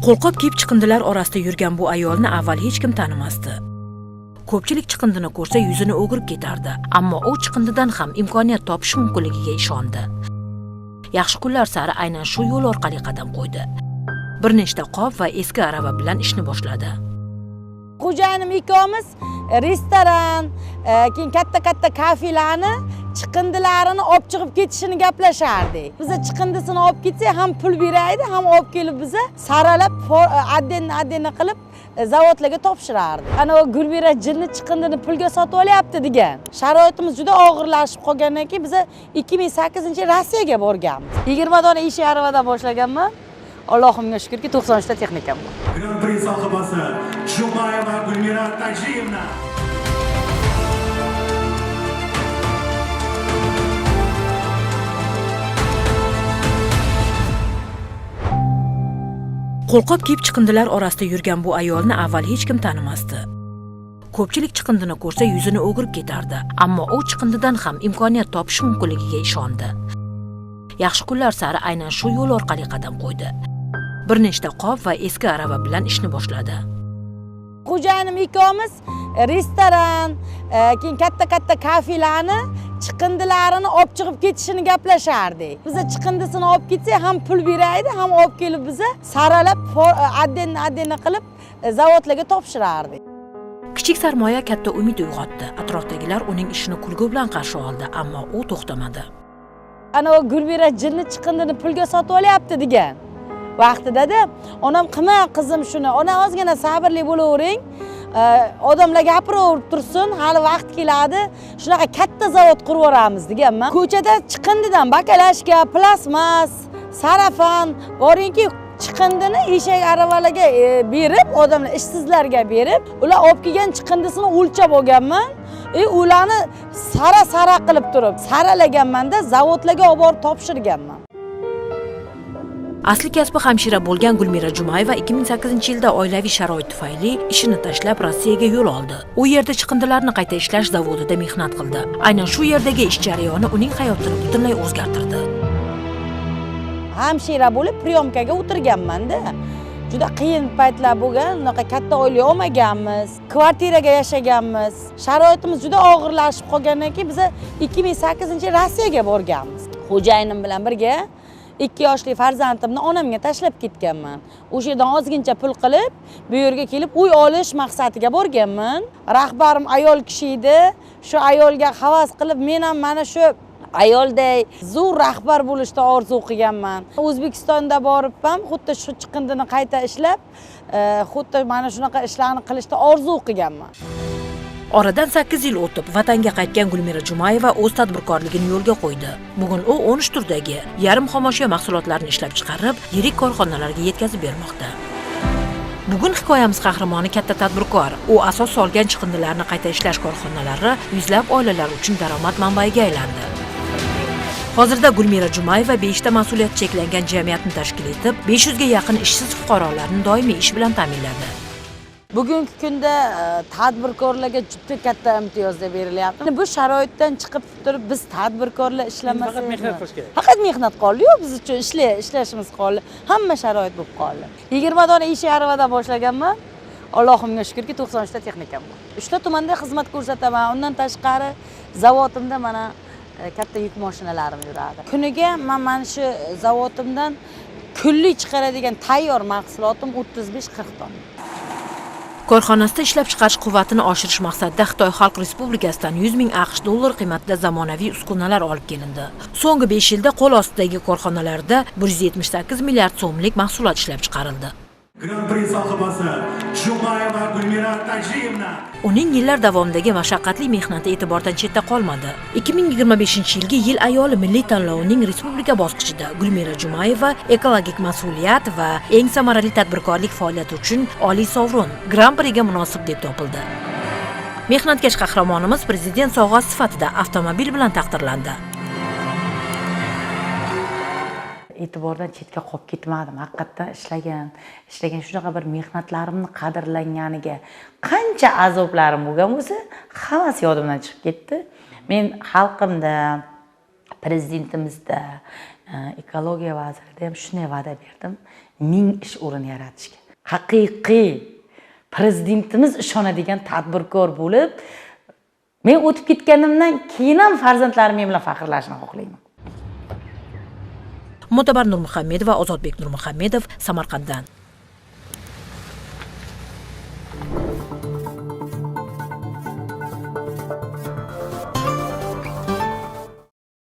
Qo'lqop kiyib chiqindilar orasida yurgan bu ayolni avval hech kim tanimasdi. Ko'pchilik chiqindini ko'rsa yuzini o'girib ketardi, ammo u chiqindidan ham imkoniyat topish mumkinligiga ishondi. Yaxshi kunlar sari aynan shu yo'l orqali qadam qo'ydi. Bir nechta qop va eski arava bilan ishni boshladi. Xo'jayinim ikkovimiz restoran, keyin katta-katta kafelarni chiqindilarini olib chiqib ketishini gaplashardik. Biza chiqindisini olib ketsak ham pul beraydi, ham olib kelib biza saralab отдельно qilib zavodlarga topshirardi. Ana u Gulmira jinni chiqindini pulga sotib olyapti degan. Sharoitimiz juda og'irlashib qolgandan keyin biza 2008-yil Rossiyaga borganmiz. 20 dona eshak aravadan boshlaganman. Allohimga shukrki 93 ta texnikam bor. Гран-при sohibasi Jumayeva Gulmira Tajiyevna. Qo'lqop kiyib chiqindilar orasida yurgan bu ayolni avval hech kim tanimasdi. Ko'pchilik chiqindini ko'rsa yuzini o'girib ketardi, ammo u chiqindidan ham imkoniyat topish mumkinligiga ishondi. Yaxshi kunlar sari aynan shu yo'l orqali qadam qo'ydi. Bir nechta qop va eski arava bilan ishni boshladi. Xo'jayinim ikkovimiz restoran, keyin katta-katta kafelarni chiqindilarini olib chiqib ketishini gaplashardik. Biza chiqindisini olib ketsak ham pul beraydi, ham olib kelib biza saralab отдельно qilib zavodlarga topshirardik. Kichik sarmoya katta umid uyg'otdi. Atrofdagilar uning ishini kulgu bilan qarshi oldi, ammo u to'xtamadi. Ana u Gulmira jinni chiqindini pulga sotib olyapti degan vaqtida-da onam qilma qizim shuni, ona ozgina sabrli bo'lavering, odamlar gapiraverib tursin, hali vaqt keladi, shunaqa katta zavod qurib yuboramiz deganman. Ko'chada chiqindidan bakalashka, plasmas, sarafan boringki chiqindini eshak aravalarga berib, odamlar ishsizlarga berib, ular olib kelgan chiqindisini o'lchab olganman. Ularni sara-sara qilib turib, saralaganmanda zavodlarga olib borib topshirganman. Asli kasbi hamshira bo'lgan Gulmira Jumayeva 2008-yilda oilaviy sharoit tufayli ishini tashlab Rossiyaga yo'l oldi. U yerda chiqindilarni qayta ishlash zavodida mehnat qildi. Aynan shu yerdagi ish jarayoni uning hayotini butunlay o'zgartirdi. Hamshira bo'lib priyomkaga o'tirganman-da. Juda qiyin paytlar bo'lgan, unaqa katta oila olmaganmiz, kvartiraga yashaganmiz. Sharoitimiz juda og'irlashib qolgandan keyin biz 2008-yil Rossiyaga borganmiz. Xo'jayinim bilan birga 2 yoshli farzandimni onamga tashlab ketganman. O'sha yerdan ozgincha pul qilib, bu yerga kelib uy olish maqsadiga borganman. Rahbarim ayol kishi edi. Shu ayolga havas qilib, men ham mana shu ayolday zo'r rahbar bo'lishni orzu qilganman. O'zbekistonda borib ham xuddi shu chiqindini qayta ishlab, xuddi mana shunaqa ishlarni qilishni orzu qilganman. Oradan 8 yil o'tib, vatanga qaytgan Gulmira Jumayeva o'z tadbirkorligini yo'lga qo'ydi. Bugun u 13 turdagi yarim xomashyo mahsulotlarni ishlab chiqarib, yirik korxonalarga yetkazib bermoqda. Bugun hikoyamiz qahramoni katta tadbirkor. U asos solgan chiqindilarni qayta ishlash korxonalari yuzlab oilalar uchun daromad manbaiga aylandi. Hozirda Gulmira Jumayeva 5 ta mas'uliyati cheklangan jamiyatni tashkil etib, 500 ga yaqin ishsiz fuqarolarni doimiy ish bilan ta'minladi. Bugungi kunda tadbirkorlarga juda katta imtiyozlar berilyapti. Bu sharoitdan chiqib turib biz tadbirkorlar ishlamasak, faqat mehnat qilish kerak. Faqat mehnat qoldi-yu, biz uchun ishlashimiz qoldi. Hamma sharoit bo'lib qoldi. 20 dona eshak aravadan boshlaganman. Allohimga shukrki 93 ta texnikam bor. 3 ta tumanda xizmat ko'rsataman. Undan tashqari zavodimda mana katta yuk mashinalarim yuradi. Kuniga men mana shu zavodimdan kunlik chiqaradigan tayyor mahsulotim 35-40 tonna. Korxonasida ishlab chiqarish quvvatini oshirish maqsadida Xitoy Xalq Respublikasidan 100 ming AQSh dollari qiymatida zamonaviy uskunalar olib kelindi. So'nggi 5 yilda qo'l ostidagi korxonalarda 178 milliard so'mlik mahsulot ishlab chiqarildi. Гран-при sohibasi Jumayeva Gulmira Tajiyevna. Uning yillar davomidagi mashaqqatli mehnati e'tibordan chetda qolmadi. 2025-yilgi Yil ayoli milliy tanlovining respublika bosqichida Gulmira Jumayeva ekologik mas'uliyat va eng samarali tadbirkorlik faoliyati uchun oliy sovrin Gran-priga munosib deb topildi. Mehnatkash qahramonimiz prezident sovg'asi sifatida avtomobil bilan taqdirlandi. E'tibordan chetga qolib ketmadim. Haqiqatdan ishlagan shunaqa bir mehnatlarimni qadrlanganiga qancha azoblarim bo'lgan bo'lsa, hammasi yodimdan chiqib ketdi. Men xalqimda, prezidentimizda, ekologiya vazirida ham shunday va'da berdim. 1000 ish o'rni yaratishga, haqiqiy prezidentimiz ishonadigan tadbirkor bo'lib, men o'tib ketganimdan keyin ham farzandlarim men bilan faxrlashini xohlayman. Mo'tabar Nurmuhammedova, Ozodbek Nurmuhammedov, Samarqanddan.